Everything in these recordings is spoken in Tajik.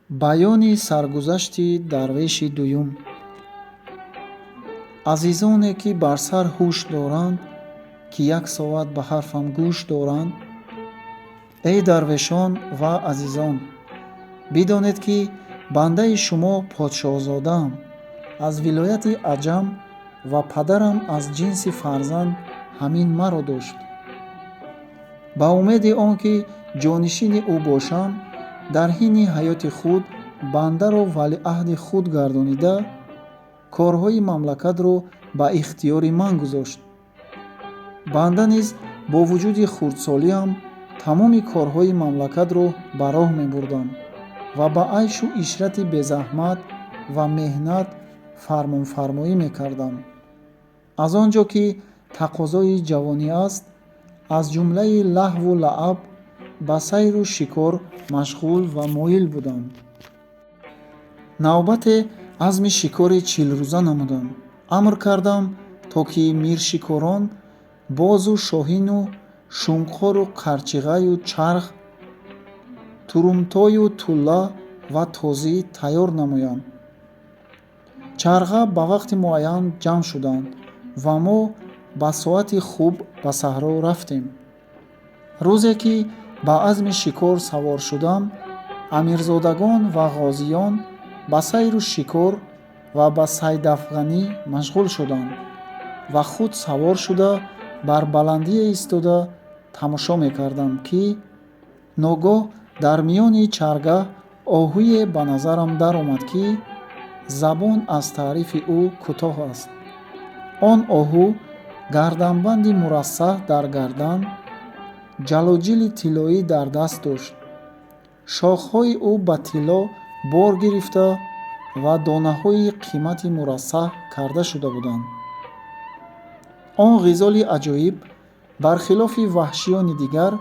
Баёни саргузашти дарвеши дуюм. Азизоне, ки бар сар ҳуш доранд, ки як соат ба ҳарфам гӯш доранд, эй дарвешон ва азизон, бидонед, ки бандаи шумо подшоҳзодаам аз вилояти Аҷам ва падарам аз ҷинси фарзанд ҳамин маро дошт. Ба умеди он ки ҷонишини ӯ бошам, дар ҳини ҳаёти худ бандаро валиаҳди худ гардонида, корҳои мамлакатро ба ихтиёри ман гузошт. Банда низ бо вуҷуди хурдсолиам тамоми корҳои мамлакатро ба роҳ мебурдам ва ба айшу ишрати безаҳмат ва меҳнат фармонфармоӣ мекардам. Аз он ҷо ки тақозои ҷавонӣ аст, аз ҷумлаи лаҳву лаъаб ба сайру шикор машғул ва моил будам. Навбате азми шикори 40-рӯза намудам. Амр кардам, то ки миршикорон бозу шоҳину шунқору қарчиғаю чарх, турумтою тулла ва тозӣ тайёр намоянд. Чарға ба вақти муайян ҷамъ шуданд ва мо ба соати хуб ба саҳро рафтем. Рӯзе ки ба азми шикор савор шудам, амирзодагон ва ғозиён ба сайру шикор ва ба сайдафғанӣ машғул шуданд ва худ савор шуда, бар баландие истода тамошо мекардам, ки ногоҳ дар миёни чаргаҳ оҳуе ба назарам даромад, ки забон аз таърифи ӯ кӯтоҳ аст. Он оҳу гарданбанди мурассаҳ дар гардан, ҷалоҷили тиллоӣ дар даст дошт. Шохҳои ӯ ба тилло бор гирифта ва донаҳои қимати мурассаҳ карда шуда буданд. Он ғизоли аҷоиб, бар хилофи ваҳшиёни дигар,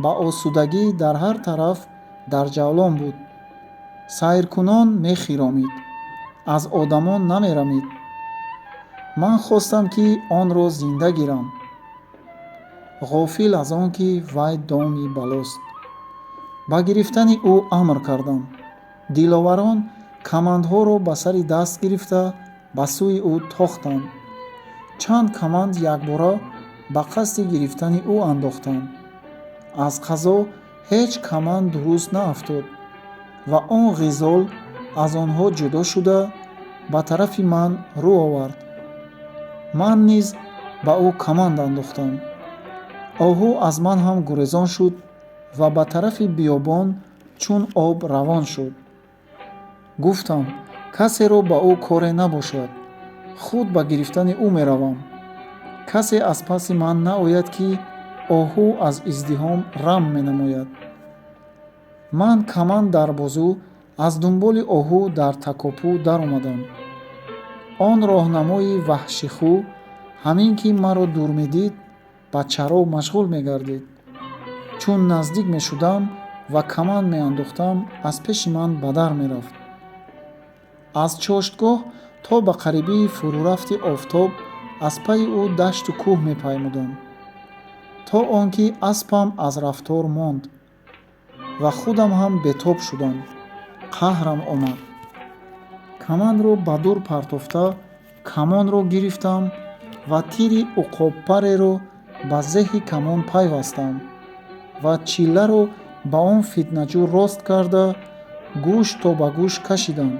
ба осудагӣ дар ҳар тараф дар ҷавлон буд. Сайркунон мехиромид, аз одамон намерамид. Ман хостам, ки онро зинда гирам, ғофил аз он ки вай доми балост. Ба гирифтани ӯ амр кардам. Диловарон камандҳоро ба сари даст гирифта, ба сӯи ӯ тохтанд. Чанд каманд якбора ба қасди гирифтани ӯ андохтанд. Аз қазо ҳеҷ каманд дуруст наафтод ва он ғизол аз онҳо ҷудо шуда, ба тарафи ман рӯ овард. Ман низ ба ӯ каманд андохтам. Оҳу аз ман ҳам гурезон шуд ва ба тарафи биёбон чун об равон шуд. Гуфтам, касеро ба ӯ коре набошад, худ ба гирифтани ӯ меравам. Касе аз паси ман наояд, ки оҳу аз издиҳом рам менамояд. Ман каманд дар бозу аз дунболи оҳу дар такопӯ даромадам. Он роҳнамои ваҳшихӯ ҳамин ки маро дур медид, ба чаро машғул мегардид. Чун наздик мешудам ва каманд меандохтам, аз пеши ман ба дар мерафт. Аз чоштгоҳ то ба қарибии фурӯрафти офтоб аз пайи ӯ дашту кӯҳ мепаймудам, то он ки аспам аз рафтор монд ва худам ҳам бетоб шудам. Қаҳрам омад. Камандро ба дур партофта, камонро гирифтам ва тири уқобпареро ба зеҳи камон пайвастам ва чилларо ба он фитнаҷӯ рост карда, гӯш то ба гӯш кашидам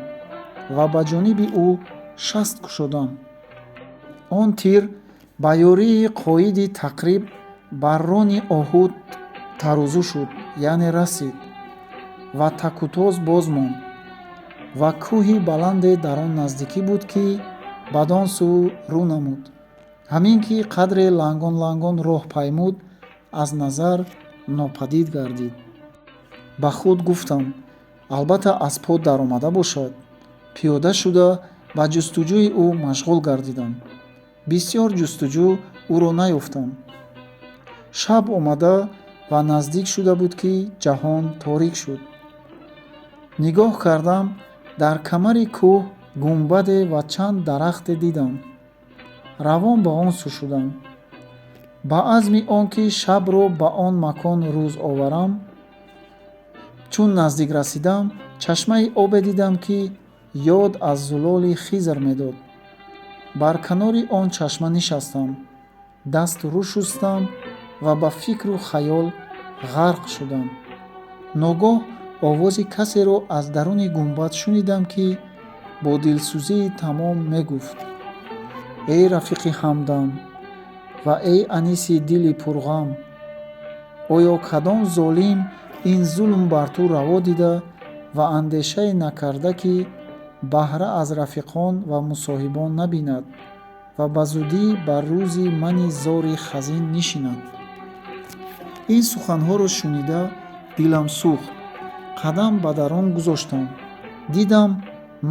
ва ба ҷониби ӯ шаст кушодам. Он тир ба ёрии қоиди тақриб бар рони оҳу тарузу шуд, яъне расид, ва такутоз боз монд ва кӯҳи баланде дар он наздикӣ буд, ки бадон сӯ рӯ намуд. Ҳамин ки қадре лангон лангон роҳ паймуд, аз назар нопадид гардид. Ба худ гуфтам, албатта аз по даромада бошад. Пиёда шуда, ба ҷустуҷӯи ӯ машғул гардидам. Бисёр ҷустуҷӯ ӯро наёфтам. Шаб омада ва наздик шуда буд, ки ҷаҳон торик шуд. Нигоҳ кардам, дар камари кӯҳ гунбаде ва чанд дарахте дидам. Равон ба он сӯ шудам ба азми он ки шабро ба он макон рӯз оварам. Чун наздик расидам, Чашмаи обе дидам, ки ёд аз зулоли Хизр медод. Бар канори он чашма нишастам, дасту рӯ шустам ва ба фикру хаёл ғарқ шудам. Ногоҳ овози касеро аз даруни гунбад шунидам, ки бо дилсӯзии тамом мегуфт: «Эй рафиқи ҳамдам ва эй аниси дили пурғам, оё кадом золим ин зулм бар ту раво дида ва андешае накарда, ки баҳра аз рафиқон ва мусоҳибон набинад ва ба зудӣ бар рӯзи мани зори хазин нишинад?» Ин суханҳоро шунида, дилам сӯхт. Қадам ба дарун гузоштам. Дидам,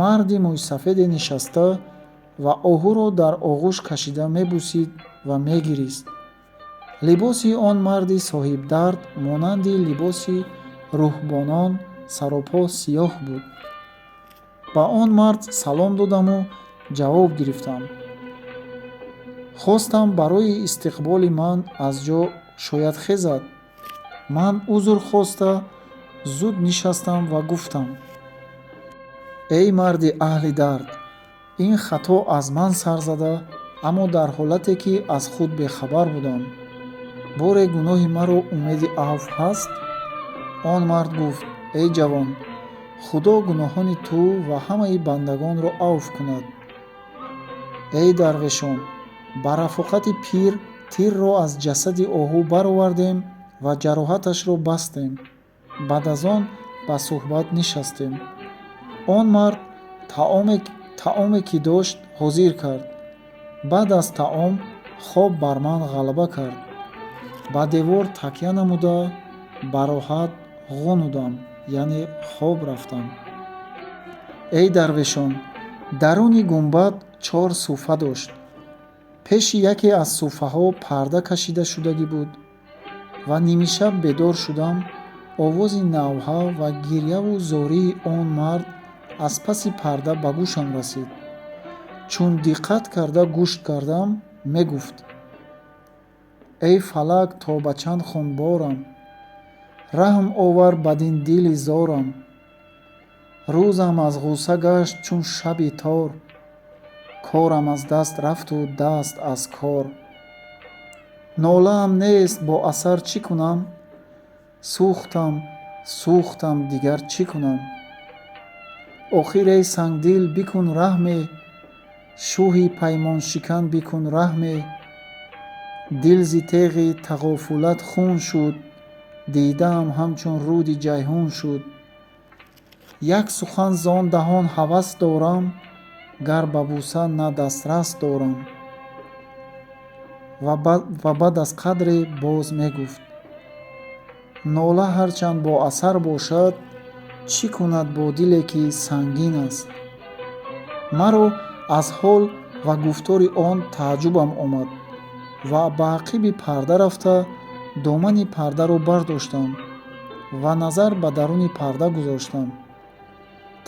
марди мӯйсафеде нишаста ва оҳуро дар оғӯш кашида мебусид ва мегирист. Либоси он марди соҳибдард монанди либоси рӯҳбонон саропо сиёҳ буд. Ба он мард салом додаму ҷавоб гирифтам. Хостам барои истиқболи ман аз ҷо шояд хезад. Ман узр хоста, зуд нишастам ва гуфтам: «Эй марди аҳли дард, ин хато аз ман сар зада, аммо дар ҳолате, ки аз худ бехабар будам. Боре гуноҳи маро умеди авф ҳаст?» Он мард гуфт: «Эй ҷавон, Худо гуноҳони ту ва ҳамаи бандагонро авф кунад». Эй дарвешон, ба рафоқати пир тирро аз ҷасади оҳу баровардем ва ҷароҳаташро бастем. Баъд аз он ба суҳбат нишастем. Он мард таоме, ки дошт, ҳозир кард. Баъд аз таом хоб бар ман ғалаба кард. Ба девор такя намуда, бароҳат ғунудам, яъне хоб рафтам. Эй дарвешон, даруни гунбад чор суфа дошт. Пеши яке аз суфаҳо парда кашида шудагӣ буд ва нимишаб бедор шудам. Овози навҳа ва гирьяву зории он мард аз паси парда ба гӯшам расид. Чун диққат карда гӯш кардам, мегуфт: «Эй фалак, то ба чанд хунборам? Раҳм овар бадин дили зорам. Рӯзам аз ғусса гашт чун шаби тор, корам аз даст рафту даст аз кор. Нолаам нест бо асар, чӣ кунам? Сӯхтам, сӯхтам, дигар чӣ кунам? Охир, эй сангдил, бикун раҳме, шӯҳи паймоншикан, бикун раҳме. Дил зи теғи тағофулат хун шуд, дидаам ҳамчун рӯди Ҷайҳун шуд. Як сухан зон даҳон ҳавас дорам, гар ба бӯса на дастрас дорам». Ва баъд аз қадре боз мегуфт: «Нола ҳарчанд бо асар бошад, чӣ кунад бо диле, ки сангин аст?» Маро аз ҳол ва гуфтори он тааҷҷубам омад ва ба ақиби парда рафта, домани пардаро бардоштам ва назар ба даруни парда гузоштам.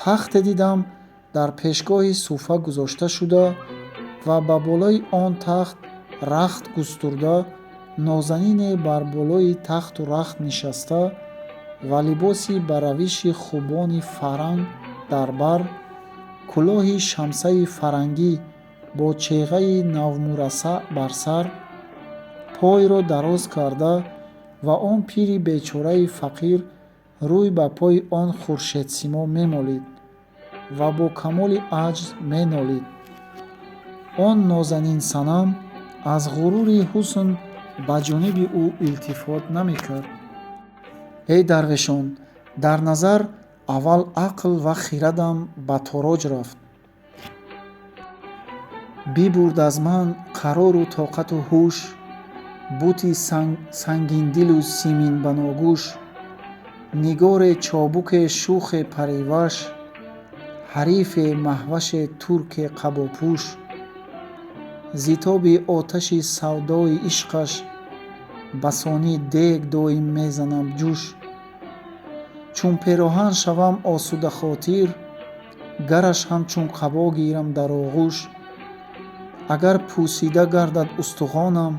Тахте дидам, дар пешгоҳи суфа гузошта шуда ва ба болои он тахт рахт густурда, нозанине бар болои тахту рахт нишаста ва либоси ба равиши хубони фаранг дар бар, кӯлоҳи шамсаи фарангӣ бо чеғаи навмурассаъ бар сар, пойро дароз карда ва он пири бечораи фақир рӯй ба пои он хуршедсимо мемолид ва бо камоли аҷз менолид. Он нозанинсанам аз ғурури ҳусн ба ҷониби ӯ илтифот намекард. Эй дарвешон, дар назар аввал ақл ва хирадам ба тороҷ рафт. Бибурд аз ман қарору тоқату ҳуш, бути сангиндилу симинбаногӯш, нигоре чобуке, шӯхе париваш, ҳарифе маҳваше, турке қабопӯш. Зитоби оташи савдои ишқаш басони дег доим мезанам ҷӯш. Чун пероҳан шавам осудахотир, гараш ҳамчун қабо гирам дар оғӯш. Агар пӯсида гардад устухонам,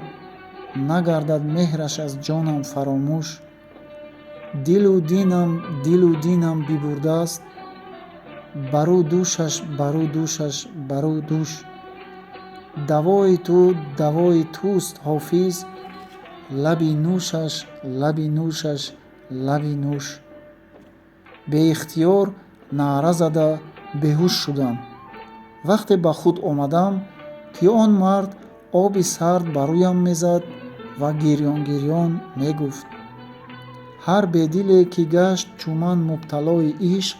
нагардад меҳраш аз ҷонам фаромӯш. Дилу динам, дилу динам бибурдааст, барӯ дӯшаш, барӯ дӯшаш, барӯ дӯш. Давои ту, давои туст, Ҳофиз, лаби нӯшаш, лаби нӯшаш, лаби нӯш. Беихтиёр наъра зада беҳуш шудам. Вақте ба худ омадам, ки он мард оби сард ба рӯям мезад ва гирён-гирён мегуфт: ҳар бедиле, ки гашт чу ман мубталои ишқ,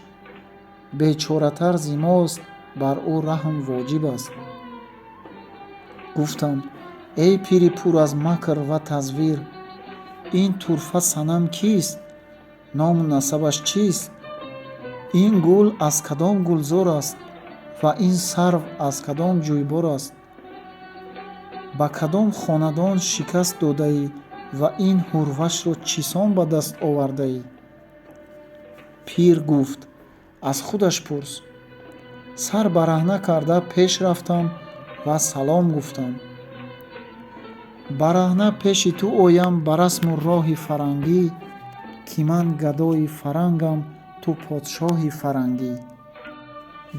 бечоратар зи мост, бар ӯ раҳм воҷиб аст. Гуфтам: эй пири пур аз макр ва тазвир, ин турфа санам кист, ному насабаш чист? Ин гул аз кадом гулзор аст ва ин сарв аз кадом ҷӯйбор аст? Ба кадом хонадон шикаст додаӣ ва ин ҳурвашро чӣ сон ба даст овардаӣ? Пир гуфт: аз худаш пурс. Сар бараҳна карда пеш рафтам ва салом гуфтам: бараҳна пеши ту оям ба расму роҳи фарангӣ, ки ман гадои фарангам, ту подшоҳи фарангӣ.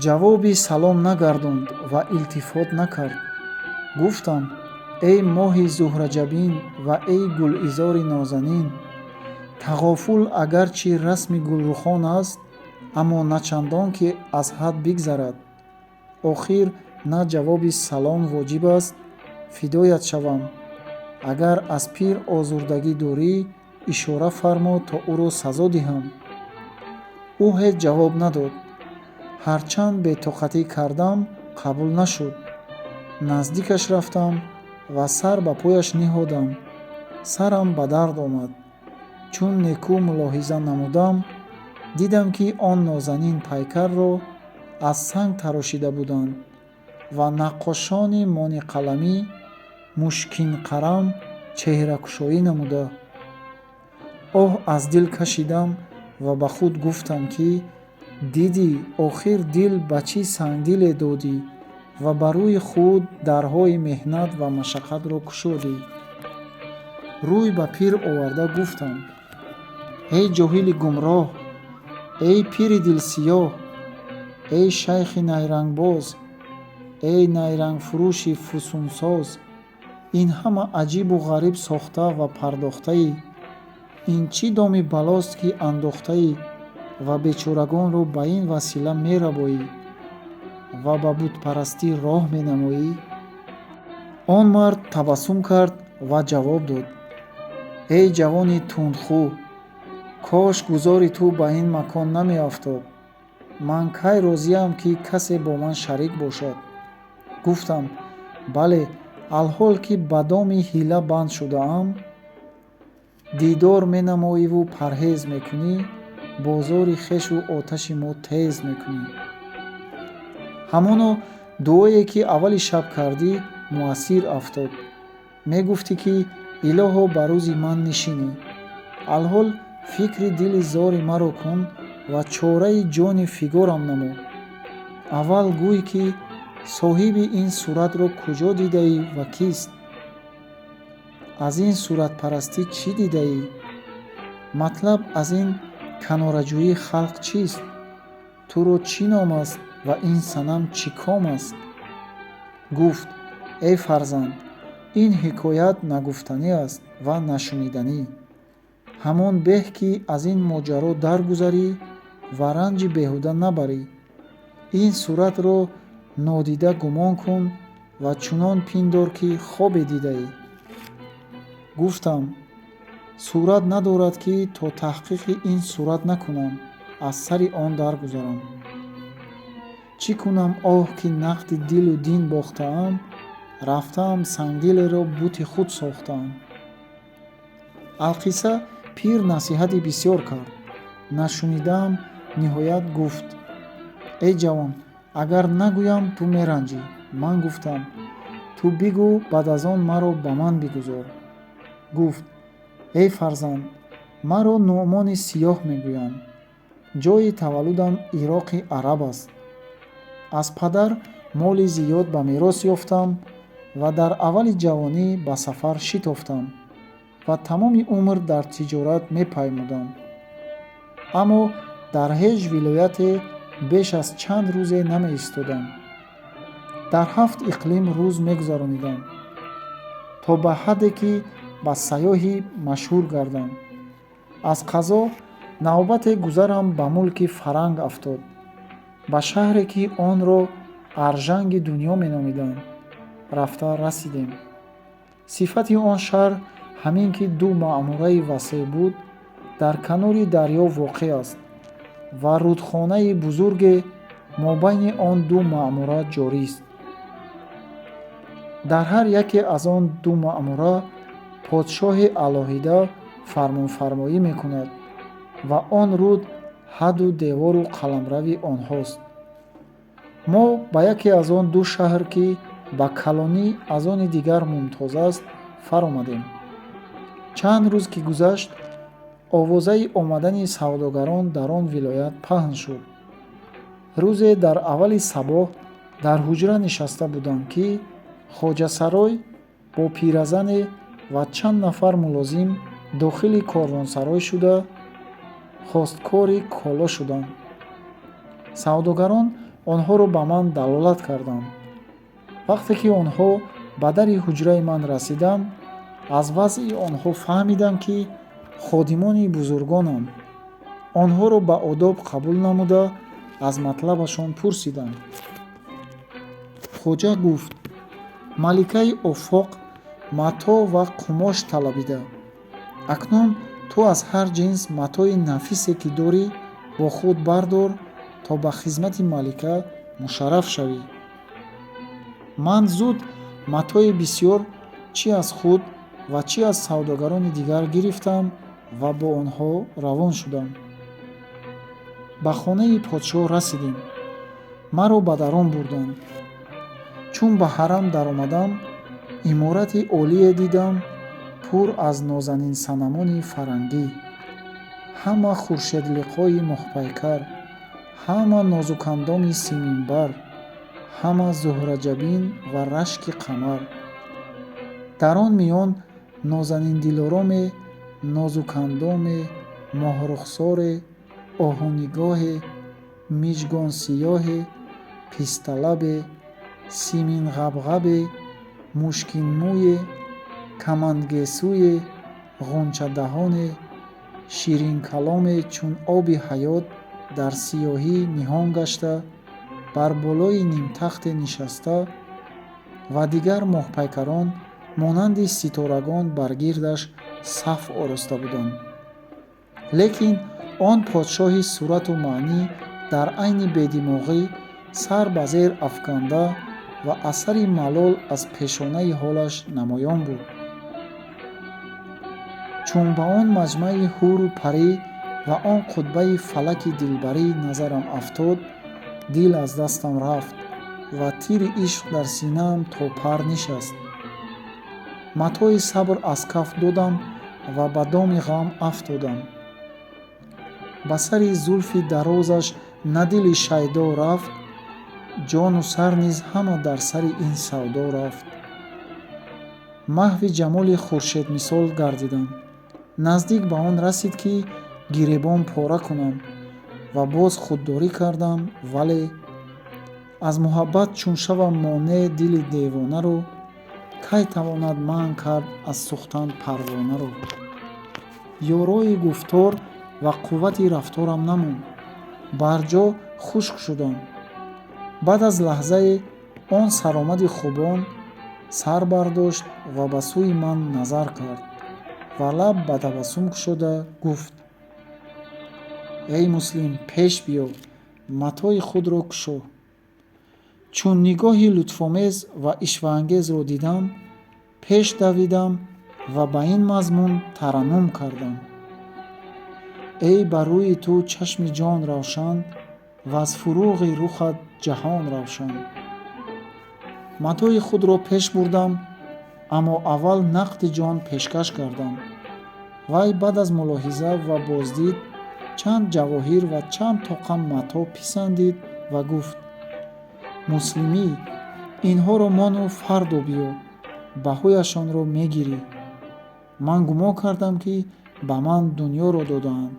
Ҷавоби салом нагардонд ва илтифот накард. Гуфтам: эй моҳи зуҳраҷабин ва эй гулизори нозанин, тағофул агарчи расми гулрухон аст, аммо на чандон ки аз ҳад бигзарад. Охир на ҷавоби салом воҷиб аст, фидоят шавам. Агар аз пир озурдагӣ дорӣ, ишора фармо, то ӯро сазо диҳам. Ӯ ҳеҷ ҷавоб надод. Ҳарчанд бетоқатӣ кардам, қабул нашуд. Наздикаш рафтам ва сар ба пояш ниҳодам. Сарам ба дард омад. Чун некӯ мулоҳиза намудам, дидам, ки он нозанин пайкарро аз санг тарошида буданд ва наққошони мониқаламӣ мушкинқарам чеҳракушоӣ намуда. Оҳ аз дил кашидам ва ба худ гуфтам, ки дидӣ, охир дил ба чӣ сангдиле додӣ ва ба рӯи худ дарҳои меҳнат ва машаққатро кушодӣ. Рӯй ба пир оварда гуфтам: эй ҷоҳили гумроҳ, эй пири дилсиёҳ, эй шайхи найрангбоз, эй найрангфурӯши фусунсоз, ин ҳама аҷибу ғариб сохта ва пардохтаӣ, ин чӣ доми балост, ки андохтаӣ ва бечорагонро ба ин васила мерабоӣ ва ба бутпарастӣ роҳ менамоӣ? Он мард табассум кард ва ҷавоб дод: эй ҷавони тундхӯ, кош гузори ту ба ин макон намеафтод. Ман кай розиям, ки касе бо ман шарик бошад? Гуфтам: бале, алҳол ки ба доми ҳила банд шудаам. Дидор менамоиву парҳез мекунӣ, бозори хешу оташи мо тез мекунӣ. Ҳамоно дуое, ки аввали шаб кардӣ, муассир афтод. Мегуфтӣ, ки илоҳо ба рӯзи ман нишинӣ. Алҳол фикри дили зори маро кун ва чораи ҷони фигорам намо. Аввал гӯй, ки соҳиби ин суратро куҷо дидаӣ ва кист? Аз ин суратпарастӣ чӣ дидаӣ? Матлаб аз ин канораҷӯии халқ чист? Туро чӣ ном аст ва ин санам чӣ ком аст? Гуфт: эй фарзанд, ин ҳикоят нагуфтанӣ аст ва нашуниданӣ. Ҳамон беҳ, ки аз ин моҷаро даргузарӣ ва ранҷи беҳуда набарӣ. Ин суратро нодида гумон кун ва чунон пиндор, ки хобе дидаӣ. Гуфтам: сурат надорад, ки то таҳқиқи ин сурат накунам, аз сари он даргузарам. Чӣ кунам, оҳ, ки нақди дилу дин бохтаам, рафтаам сангдилеро бути худ сохтаам. Алқисса, пир насиҳати бисёр кард, нашунидаам. Ниҳоят гуфт: эй ҷавон, агар нагӯям, ту меранҷӣ. Ман гуфтам: ту бигӯ, баъд аз он маро ба ман бигузор. Гуфт: эй фарзанд, маро Нуъмони Сиёҳ мегӯянд. Ҷойи таваллудам Ироқи араб аст. Аз падар моли зиёд ба мерос ёфтам ва дар аввали ҷавонӣ ба сафар шитофтам ва тамоми умр дар тиҷорат мепаймудам. Аммо дар ҳеҷ вилояте беш аз чанд рӯзе намеистодам. Дар 7 иқлим рӯз мегузаронидам, то ба ҳадде ки ба сайёҳӣ машҳур гардам. Аз қазо навбате гузарам ба мулки Фаранг афтод, ба шаҳре ки онро Аржанги дунё меномиданд, рафта расидем. Сифати он шаҳр ҳамин ки ду маъмураи васеъ буд, дар канори дарё воқеъ аст ва рудхонаи бузурге мобайни он ду маъмура ҷорист. Дар ҳар яке аз он ду маъмура подшоҳи алоҳида фармонфармоӣ мекунад ва он руд ҳадду девору қаламрави онҳост. Мо ба яке аз он ду шаҳр, ки ба калонӣ аз они дигар мумтоз аст, фаромадем. Чанд рӯз ки гузашт, овозаи омадани савдогарон дар он вилоят паҳн шуд. Рӯзе дар аввали сабоҳ дар ҳуҷра нишаста будам, ки хоҷасарой бо пиразане ва чанд нафар мулозим дохили корвонсарой шуда хосткори коло шуданд. Савдогарон онҳоро ба ман далолат карданд. Вақте ки онҳо ба дари ҳуҷраи ман расиданд, аз вазъи онҳо фаҳмидам, ки ходимони бузургонанд. Онҳоро ба одоб қабул намуда аз матлабашон пурсидам. Хоҷа гуфт: маликаи офоқ матоъ ва қумош талабида. Акнун ту аз ҳар ҷинс матои нафисе ки дорӣ бо худ бардор, то ба хизмати малика мушарраф шавӣ. Ман зуд матои бисёр чӣ аз худ ва чӣ аз савдогарони дигар гирифтам ва бо онҳо равон шудам. Ба хонаи подшоҳ расидем. Маро ба дарон бурданд. Чун ба ҳарам даромадам, иморати олие дидам, пур аз нозанинсанамони фарангӣ, ҳама хуршедлиқои моҳпайкар, ҳама нозукандоми симинбар, ҳама зуҳраҷабин ва рашки қамар. Дар он миён нозаниндилороме, нозукандоме, моҳрухсоре, оҳунигоҳе, миҷгонсиёҳе, писталабе, симинғабғабе, мушкинмӯе, камандгесӯе, ғунчадаҳоне, ширинкаломе чун оби ҳаёт дар сиёҳӣ ниҳон гашта, бар болои нимтахте нишаста ва дигар моҳпайкарон монанди ситорагон бар гирдаш саф ороста буданд. Лекин он подшоҳи сурату маънӣ дар айни бедимоғӣ сар ба зер афканда ва асари малол аз пешонаи ҳолаш намоён буд. Чун ба он маҷмаи ҳуру парӣ ва он қутбаи фалаки дилбарӣ назарам афтод, дил аз дастам рафт ва тири ишқ дар синаам то пар нишаст. Матои сабр аз каф додам ва ба доми ғам афтодам. Ба сари зулфи дарозаш на дили шайдо рафт, ҷону сар низ ҳама дар сари ин савдо рафт. Маҳви ҷамоли хуршедмисол гардидам. Наздик ба он расид, ки гиребон пора кунам ва боз худдорӣ кардам, вале аз муҳаббат чун шавам монеъ дили девонаро, кай тавонад манъ кард аз сӯхтан парвонаро? Ёрои гуфтор ва қуввати рафторам намонд. Барҷо хушк шудам. Баъд аз лаҳзае он саромади хубон сар бардошт ва ба сӯи ман назар кард ва лаб ба табассум кушода гуфт: эй муслим, пеш биё, матои худро кушо. Чун нигоҳи лутфомез ва ишваангезро дидам, пеш давидам ва ба ин мазмун тараннум кардам: эй ба рӯи ту чашми ҷон равшан ва аз фуруғи рухат ҷаҳон равшан. Матои худро пеш бурдам, аммо аввал нақди ҷон пешкаш кардам. Вай баъд аз мулоҳиза ва боздид чанд ҷавоҳир ва чанд тоқа матоъ писандид ва гуфт: муслимӣ, инҳоро мону фардо биё, баҳояшонро мегирӣ. Ман гумон кардам, ки ба ман дунёро додаанд.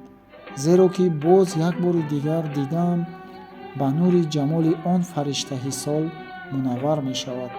Зеро ки боз як бори дигар дидаам ба нури ҷамоли он фариштаҳисол мунаввар мешавад.